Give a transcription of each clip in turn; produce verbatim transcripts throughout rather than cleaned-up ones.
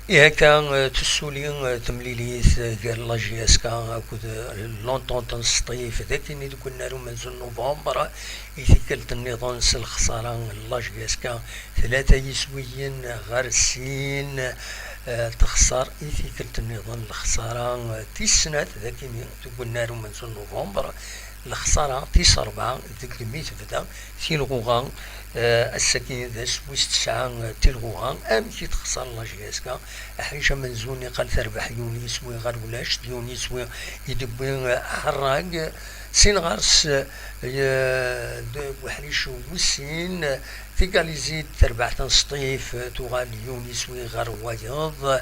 Ihi akka, eh, tessuli, eh, temlilit, eh, gar la J S K akked, eh, l'Entente n Sṭif, d akken i deg unnar umenzu n November, i tikkelt nniḍen s lexsara n la J S K, tlata yiswiyen ɣer sin, eh, texṣer i tikkelt nniḍen lexsara, eh, tis snat, d akken i deg unnar umenzu n November, lexsara tis rebɛa deg mi tebda tilɣuɣa. Eh, ass-agi d ass wis tesɛa, eh, tilɣuɣa. Amek i texṣer la J S K? Aḥric amenzu niqal terbeḥ yiwen yiswi ɣer ulac, d yiwen yiswi i d-tewwi, eh, Ḥerrag. Sin ɣer-s, eh, d uḥric wis sin, eh, tigalizi-d terbeḥ n Sṭif, eh, tuɣal yiwen yiswi ɣer wayeḍ.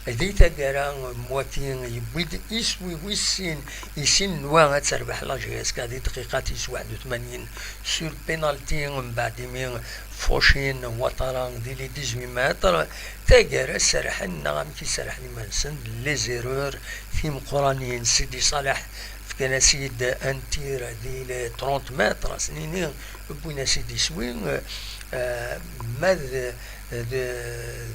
Di taggara n waki yewwi-d iswi wis sin i sin n wa ad terbeḥ la J S K di dqiqa tis waḥed u tmanyin sur penalty, mbeɛd imi Fauchin Ouattara di les dix-huit mètres. Taggara serrḥen, neɣ amek i serrḥen iman-nsen, les erreurs timeqqranin. Sidi Ṣaleḥ fkan-as-id un tir di les trente mètres, as-nini, wwin-as-id iswi, eh, ma d, d,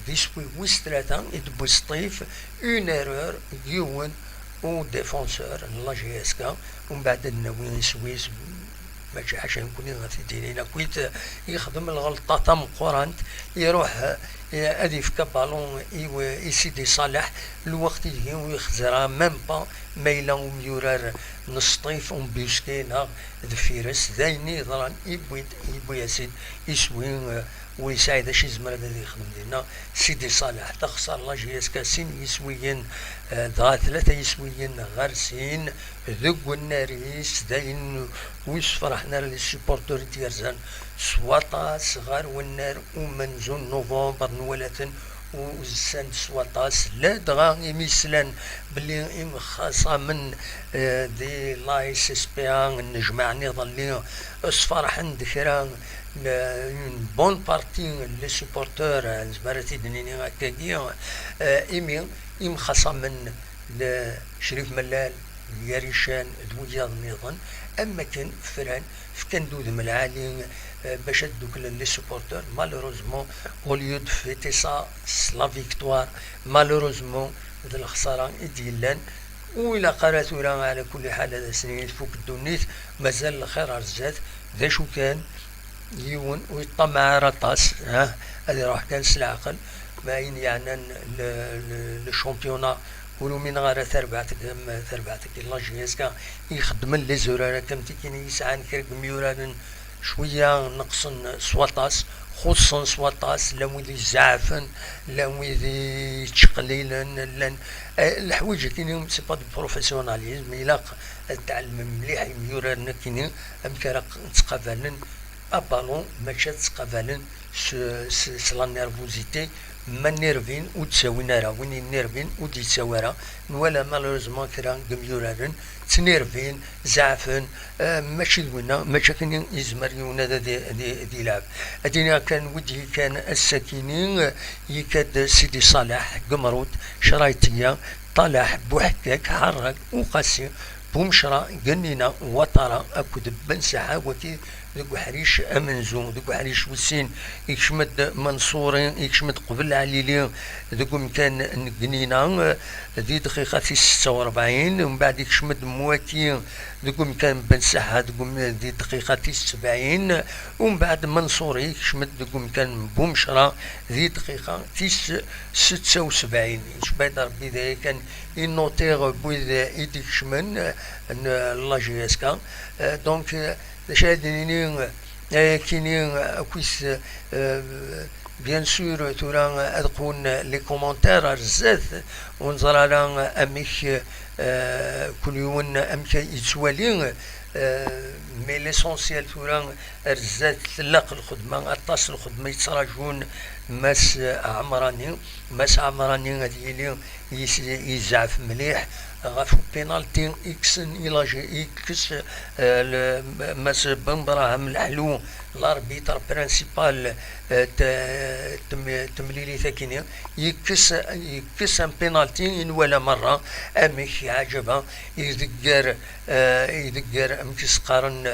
d iswi wis tlata i d-tewwi Sṭif, une erreur n yiwen u défenseur n la J S K, umbeɛd ad d-nawi iswi-s, mačči ḥaca nekkni ad t-id-inin akkit, yexdem lɣelṭa tameqqrant, iruḥ, eh, ad yefk aballon i, i Sidi Ṣaleḥ, lweqt ideg ur yexẓer ara même pas ma yella umyurar n Sṭif, umbusqué neɣ deffir-s, d ayen i yeḍran, yewwi-d, yewwi-as-id iswi, eh, ur yesɛi d acu yezmer ad yexdem dinna. Sidi Ṣaleḥ, texṣer la J S K sin yiswiyen, eh, dɣa tlata yiswiyen ɣer sin deg unnar-is, d ayen ur yessefraḥen ara les supporters i d-yerzan s waṭas ɣer unnar umenzu n November, nwala-ten uzzan-d s waṭas, ladɣa imi slan belli imxaṣamen, eh, di la S S P A nnejmaɛen iḍelli, sferḥen-d kra n, une bonne partie n les supporters, eh, nezmer ad t-id-nini akkagi, eh, imi imxaṣamen n Crif Mellal, Yarican d wiyaḍ nniḍen, am wakken fran, fkan-d udem lɛali, eh, bac ad dduklen les supporters. Malheureusement, au lieu de fêter ça s la victoire, malheureusement, d lexsara i d-yellan. Ur ilaq ara tura, ɛla kulli ḥal, ad as-nini tfuk ddunit, mazal lxir ar zdat. D acu kan, yiwen ur yeṭṭamaɛ ara aṭas, ah, ad iruḥ kan s leɛqel. Ma ayen yeɛnan le, le, le championnat, ur umineɣ ara tarbaɛt, am tarbaɛt-agi n la J S K i ixeddmen les erreurs akka am tikini yesɛan kra n yimyuraren cwiya neqsen s waṭas, xuṣṣen s waṭas, llan wid izeɛfen, llan wid yettqellilen, llan, eh, leḥwayeǧ-agi-nni, c'est pas du professionnalisme, ilaq ad tɛelmem mliḥ imyuraren-agi-nni amek ara q-, ttqabalen abalun, mačči ad ttqabalen s, s, s la nervosité. Ma nirvin ur d-ttawin ara, win yennirvin ur d-yettawi ara. Nwala malheureusement kra n yimyuraren ttnirvin, zeɛfen, eh, mačči d winna, mačči akken yezmer yiwen ad, ad, ad, ad yelɛeb. Ad iniɣ kan, wid yekkan ass-agi-nni, eh, yekka-d Sidi Ṣaleḥ, Gemrut, Craytia, Ṭalaḥ, Buḥekkak, Ḥerrak, Uqasi, Bumecra, Gennina, Waṭara akked Ben Saḥa, wagi deg uḥric amenzu. Deg uḥric wis sin, ikcem-d Manṣuri, ikcem-d qbel Ɛlili deg umkan n Gennina, di dqiqa tis setta u rebɛin, mbeɛd ikcem-d Mwaki deg umkan n Ben Saḥa deg um-, di dqiqa tis sebɛin, umbeɛd Manṣuri ikcem-d deg umkan n Bumecra di dqiqa tis setta u sebɛin. Yecba-d Rebbi d aya kan i nutiɣ n wid i d-ikecmen, n la J S K. Euh, donc, euh, d acu ara d-nini, euh, ayakini, euh, akkit, euh, bien sûr, tura, euh, ad qwun les commentaires ar zdat, ur neẓri ara, euh, amek, euh, kul yiwen amek ay yettwali, euh, mais l'essentiel tura, ar zdat tlaq lxedma, aṭas n lxedma yettraǧun Mass Ɛemrani. Mass Ɛemrani ad yili yis-, yezɛef mliḥ ɣef upinalti i yekksen i la J-, i yekkes, eh, le-, Mass Benbrahim Leḥlu, l'arbitre principal, eh, t-, tem-, temlilit akini, yekkes, yekkes un penalty i nwala merra, amek iɛǧeb-aɣ, idegger, eh, idegger, amek i s-qqaren,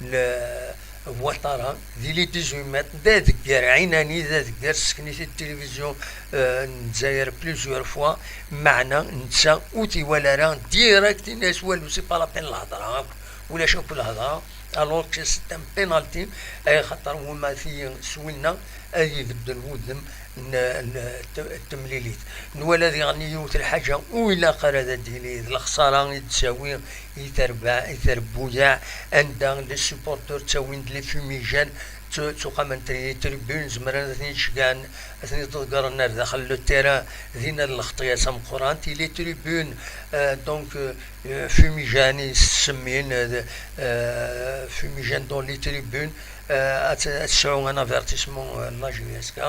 le-, Ouattara, di les dix-huit mètres, d adegger ɛinani, d adegger, sseknet-it tilivizyu, euh, n Lezzayer plusieurs fois, meɛna netta ur t-iwala ara direct, ini-as walu, c'est pas la peine lhedra akk, ulac akk lhedra, alors que c'est un penalty, axaṭer wama t-, s winna ad ibeddel wudem n, n t-, temlilit. Nwala diɣen yiwet lḥaǧa ur ilaq ara ad d-tili, d lexsara i d-tawi i terba-, i trebbuyaɛ, anda les supporters ttawin-d les fumigènes, ttu-, ttuqamen les tribunes, zemren ad ten-id-ceggɛen, ad ten-id-ḍeggren ar daxel le terrain, dinna d lxeṭṭa-s tameqqrant. Et les tribunes, euh, donc, euh, euh, fumigène i s-semmin, euh, euh, fumigène dans les tribunes, euh, ad t-, ad tesɛu un avertissement, euh, n la J S K.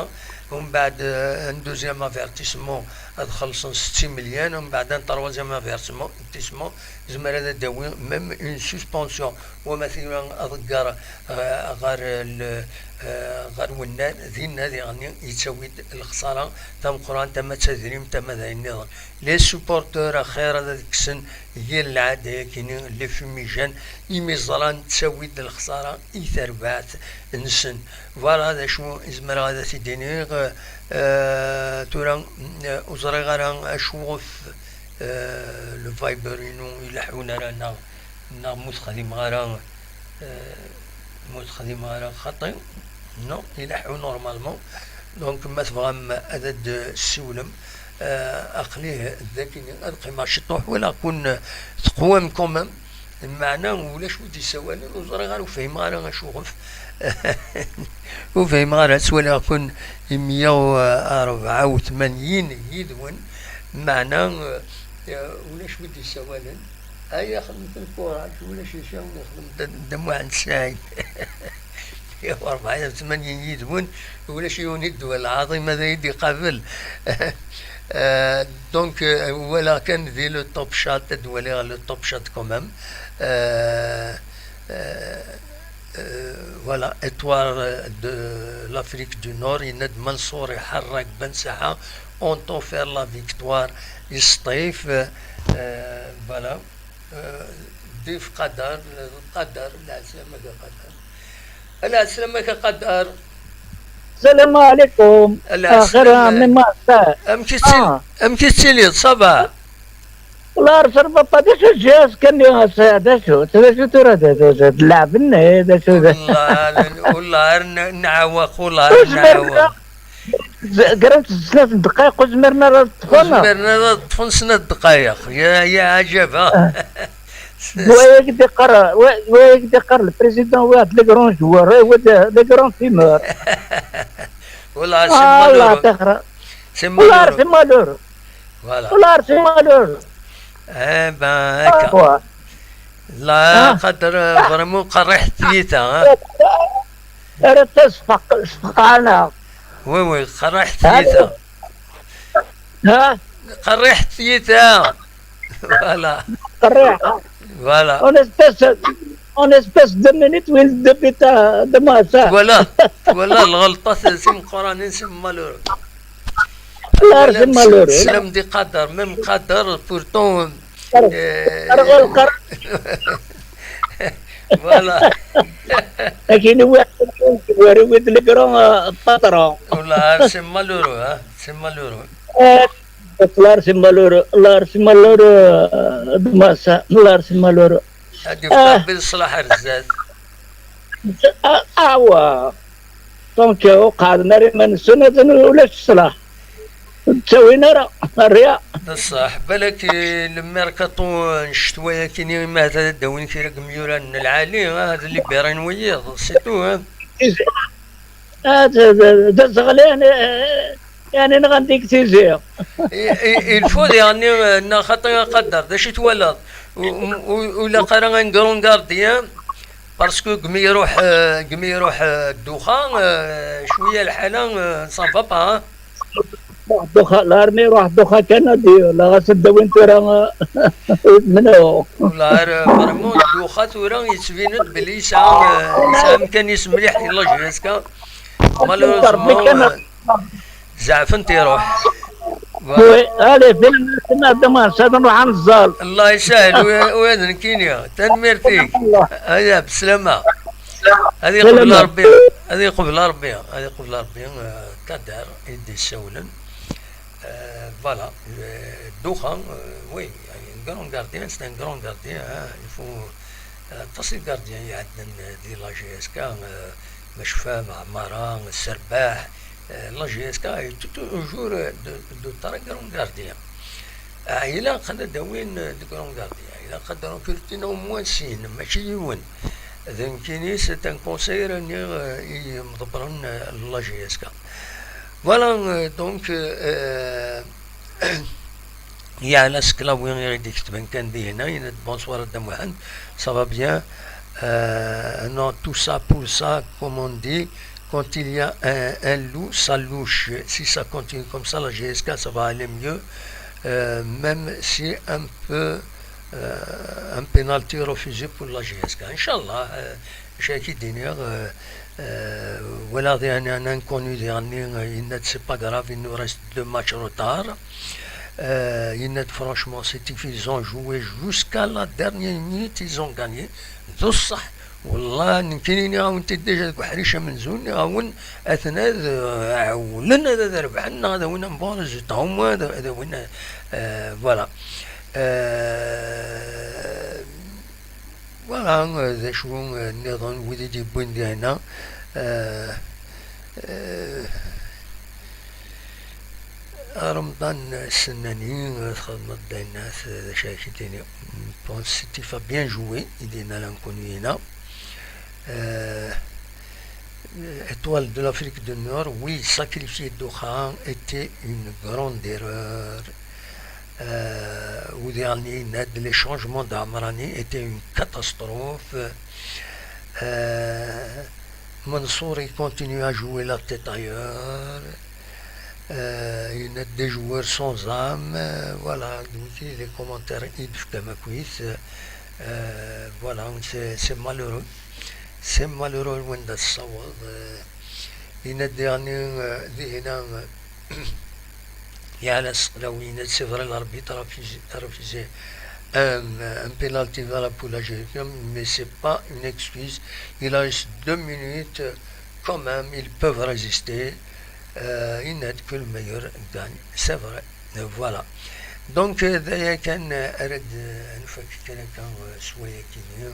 Umbeɛd, euh, un deuxième avertissement, ad xellṣen setti imelyan, umbeɛd un troisième avertissement, avertissement, zemmer ad d-tawi même une suspension. Wama tura aḍegger, euh, ɣer l-, euh, ɣer wennar, dinna diɣen yettawi-d lexsara tameqqrant, ama d tadrimt, ama d ayen nniḍen. Les supporters axir ad kksen yir lɛada-yakini, les fumigènes, imi ẓran ttawi-d lexsara i terbaɛt-nsen. Voilà d acu i zemreɣ ad t-id-iniɣ. Euh, tura, euh, ur ẓriɣ ara acu ɣef, euh, le Viber-inu ileḥḥun ara, neɣ, neɣ mu texdimeɣ ara, euh, mu texdimeɣ ara xaṭi. Non, ileḥḥu normalement. Donc, ma tebɣam ad d-tessiwlem, euh, aql-i dagi ad qqimeɣ ciṭuḥ, walaɣ-ken teqwam quand même. Meɛna ulac wi d-yessawalen, ur ẓriɣ ara, ur fhimeɣ ara acuɣef. Ur fhimeɣ ara, ttwaliɣ-ken meyya u rebɛa u tmanyin yid-wen, meɛna, euh, ulac wi d-yessawalen. Aya xedmet lkuṛaǧ, ulac d acu ara nexdem, Dda, Dda Muḥend Saɛid. Rebɛa u tmanyin yid-wen, ulac yiwen i ddwa lɛaḍima ad iyi-d-iqabel. Euh, donc, euh, walaɣ kan di le Top Shot, ad waliɣ le Top Shot quand même. Euh, euh, euh, voilà, Étoile de l'Afrique du Nord, yenna-d Mansour Iḥerrak Ben Saḥa ont offert la victoire i Sṭif. Euh, voilà. Euh, ضيف قدر، قدر، العسلامة قدر. العسلامة قدر. السلام عليكم. العسلامة. آخر من ما أنت. أم كي تسيل-، آه. أم كي تسيلي، صباح. والله عارف البابا، هذا شو جاز كان يا سي، هذا شو، هذا شو ترى، هذا شو، هذا شو، هذا لعب النهي، هذا شو، هذا. والله، والله ن-، نعوق، والله نعوق. قريت سنة دقائق وزمرنا راه طفونا. زمرنا راه طفون سنة دقائق. يا، يا عجبا. آه. وياك ديقر، وياك ديقر البريزيدون واحد لي كرون جوار، هو لي كرون فيمور. والله سي آه، الله مالورو. تخرى. سي والله مالورو. سي مالورو. فوالا. والله سي مالورو. ايه بان هكا. آه. لا آه. قدر آه. فريمون قريح ثيتا، ها. راه تصفق، صفقانة. وي وي، قريح ثيتا. ها؟ قريح ثيتا. فوالا. قريح. فوالا. اون اسبيس، اون اسبيس دو مينيت وين دبيتا دماسا. فوالا. فوالا الغلطة سي مقرانين سي مالورو. الله يرحم مالورو. سلام دي قدر، ميم قدر، بورتون. قرغ، قرغ. فوالا. لكن هو، هو ولد القرا، آه، الباترون. والله سي مالورو، ها، سي مالورو. آه، الله يرحم مالورو، الله يرحم مالورو، آه، دماسة، الله يرحم مالورو. هادي آه. ربي الصلاح الرزاز. آه، آه، دونك وقعدنا ريما نسنة ولاش الصلاح. تساوينا راه الرياء. بصح بالك الميركاتو نشتويا كيني ما هذا داوين كي راك ميوران العالي، ها، هذا اللي بيرين ويض، سي تو، ها. آه، د-، د-، د-، زغلين، آه، يعني نغنديك تيزي. إي، إي، إي، الفو يعني، آه، نا خاطر قدر، دا شي توالد. و-، و-، و-، ولا قرا ان كرون غارديان، باسكو كمي يروح، آه، كمي يروح، آه، الدوخة، آه، شوية الحالة، آه، سافا با، ها؟ روح دوخة، الارمي روح دوخة كندي، ولا غاسد وين ترى منو؟ والله غير فريمون دوخة ثورة يتبين بلي يسعى، يسعى امكانيات مليح يلا جيسكا. مالوريزمون، زعفنت يروح. وي، الي فين سمع دمان ساد نروح نزال. الله يسهل، وي-، وين كينيا؟ تنميرتي. الله. هيا بسلامة. Ad iqbel Rebbi, ad iqbel Rebbi, ad iqbel Rebbi, euh, Kader i d-yessawlen. Euh, voilà, euh, Ddukxa, euh, oui, un grand gardien, c'est un grand gardien, hein, il faut, euh, aṭas n gardiens i iɛeddan, euh, di la J S K, euh, Macfam, Ɛmara, Serbaḥ, euh, la J S K est toujours, euh, de, de très grands gardiens. Ah, ilaq ad d-awin, euh, de grands gardiens, ilaq ad recrutin au moins sin, mačči yiwen. D nekkini, c'est un conseiller-nni, euh, i imḍebbren, euh, la J S K. Voilà, euh, donc, euh, euh, Yeɛla Seklawi i ɣ-d-iketben kan di hna, yenna-d: "Bonsoir a Dda Muḥend, ça va bien? Euh, non, tout ça pour ça, comme on dit, quand il y a un, un loup, ça louche. Si ça continue comme ça, la J S K, ça va aller mieux, euh, même si un peu, euh, un penalty refusé pour la J S K." Inch'Allah, euh, acu akka i d-iniɣ, euh, euh, walaɣ diɣen un inconnu diɣen, euh, yenna-d: "C'est pas grave, il nous reste deux matchs retard." Euh, yenna-d: "Franchement, c'est difficile, ils ont joué jusqu'à la dernière minute, ils ont gagné." D ṣṣeḥ, wallah, nekkini nniɣ-awen-t-id déjà deg uḥric amenzu, nniɣ-awen, atnad, euh, ɛewlen ad, ad rebḥen, neɣ ad awin un bon résultat, au moins ad, ad awin, euh, voilà. Euh, voilà, euh, d acu, euh, nniḍen, wid i d-yewwin di hna, euh, euh, Remḍan Sennani, euh, txedmeḍ-d ayen, euh, d acu ara k-id-iniɣ. Bon, Sétif a bien joué, i d-yenna l'inconnu-ina. Euh, Étoile de l'Afrique du Nord, oui, sacrifier Ddukxa était une grande erreur. Euh, Oudéani, les changements d'Amrani étaient une catastrophe. Euh, Mansour, il continue à jouer la tête ailleurs. Euh, il y a des joueurs sans âme. Euh, voilà, donc les commentaires, il fait ma cuisse. Euh, voilà, c'est c'est malheureux. C'est malheureux, Wenda Sawad. Euh, il y a des années, euh, des années, euh, Yeɛla Seklawi, c'est vrai, l'arbitre a refusé, a refusé un, un penalty valable pour la Géorgie, mais c'est pas une excuse. Il reste deux minutes, quand même, ils peuvent résister. Euh, il n'aide que le meilleur gagne, c'est vrai. Euh, voilà. Donc, euh, d aya kan, euh, ara d, euh, nfak kan akka, euh, s wayagi-nni,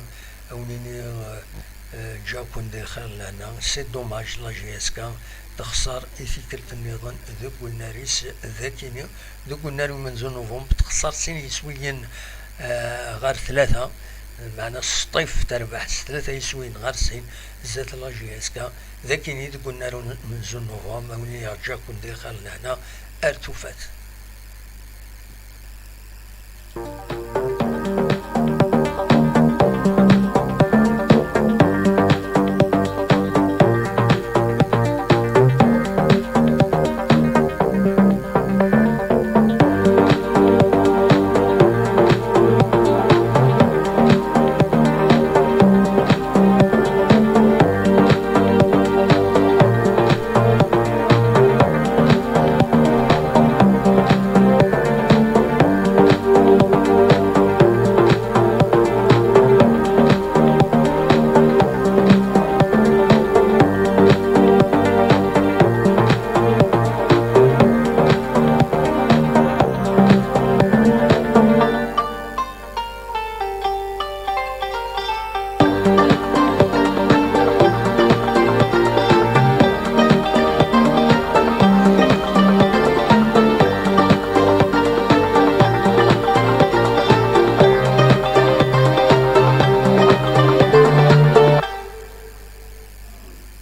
ad wen-iniɣ, euh, euh, ǧǧa-ken di xir lehna. C'est dommage, la J S K texṣer i tikkelt nniḍen deg unnar-is dagini, deg unnar umenzu n November, texṣer sin yiswiyen, euh, ɣer tlata, meɛna s ṭṭif terbeḥ s tlata yiswiyen ɣer sin, zdat la J S K, dagini deg unnar umenzu n November, ad wen-iniɣ ǧǧa-ken di xir lehna, ar tufat.